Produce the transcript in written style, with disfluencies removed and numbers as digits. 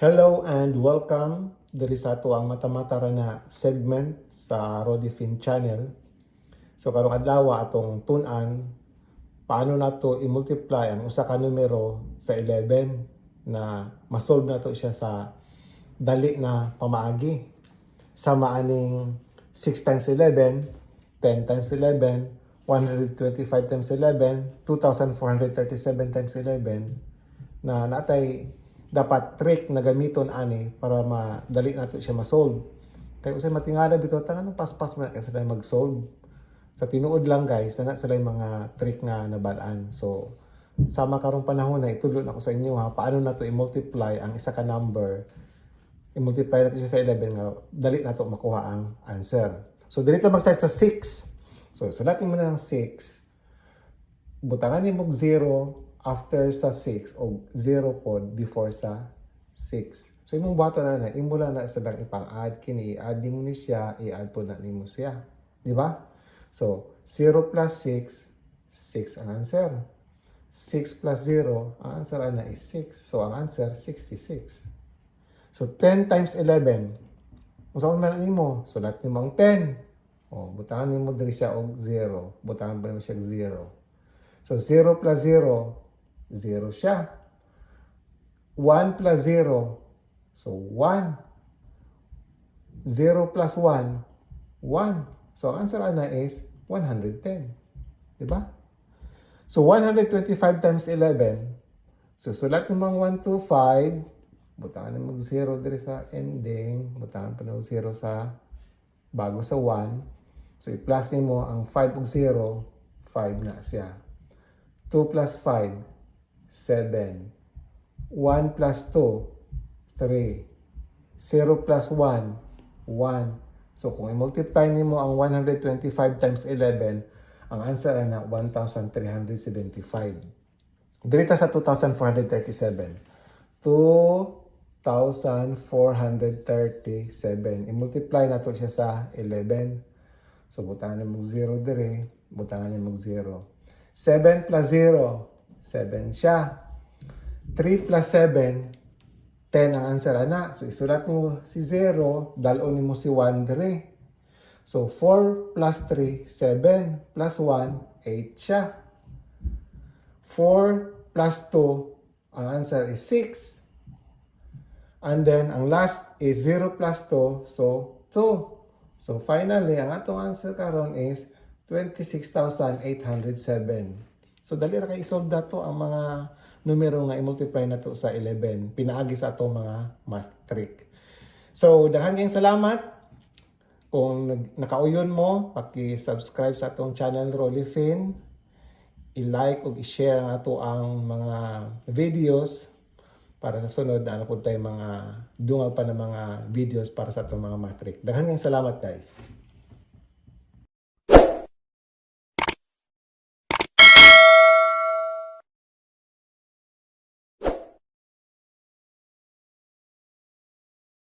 Hello and welcome diri sa ato ang Mata-Mata ra na segment sa Rodifin Channel. So karong adlaw, atong tun-an paano nato i-multiply ang usa ka numero sa 11 na ma-solve nato siya sa dali na pamaagi. Sama aning 6 times 11, 10 times 11, 125 times 11, 2437 times 11 na natay dapat trick na gamiton ani para madali nato siya ma-solve. Kay usay matingala bitaw ta, anong paspas man kasi sila mag-solve. Sa tinuod lang, guys, na sila yung mga trick nga nabalaan. So sama karong panahon na itudlo na ko sa inyo ha, paano nato i-multiply ang isa ka number. I-multiply nato siya sa 11 nga dali nato makuha ang answer. So dili ta mag-start sa 6. So sulatin mo na ng 6. Butangan nimo og 0 after sa 6 o 0 pod before sa 6. So imong buhaton na na, imo lang na silang ipang-add kini, i-add nimo ni siya, i-add pod na nimo siya. Di ba? So 0 plus 6, 6 ang answer. 6 plus 0, ang answer ana is 6. So ang answer, 66. So 10 times 11. Kung unsa man nimo, sulat nimo ang 10. O, butangan nimo diri siya og 0. Butangan pa nimo siya og 0. So 0 plus 0, 0 siya. 1 plus 0, so 1. 0 plus 1, 1. So ang answer ana is 110. Diba? So 125 times 11. So sulat nimo ang 125, butangan nimo og 0 diri sa ending, butangan pa nimo 0 sa bago sa 1. So i-plus nimo ang 5 ug 0, 5 na siya. 2 plus 5, 7. 1 plus 2, 3. 0 plus 1, 1. So kung i-multiply nimo ang 125 times 11, ang answer ay na 1,375. Diri ta sa 2,437. 2,437. I-multiply nato siya sa 11. So butangan nimo 0 dire, butangan nimo 0. 7 plus 0, 7 siya. 3 plus 7, 10 ang answer ana. So isulat mo si 0, dal-on nimo si 1 dire. So 4 plus 3, 7 plus 1, 8 siya. 4 plus 2, ang answer is 6. And then, ang last is 0 plus 2, so 2. So finally, ang atong answer karon is 26,807. So dali ra kay i-solve nato ang mga numero nga i-multiply nato sa 11 pinaagi sa atong mga math trick. So daghan kayong salamat. Kung nakauyon mo, paki-subscribe sa atong channel Rolifin, i-like ug i-share ang ato ang mga videos para sa sunod na ano po tayo mga dungal pa ng mga videos para sa atong mga math trick. Daghan kayong salamat, guys.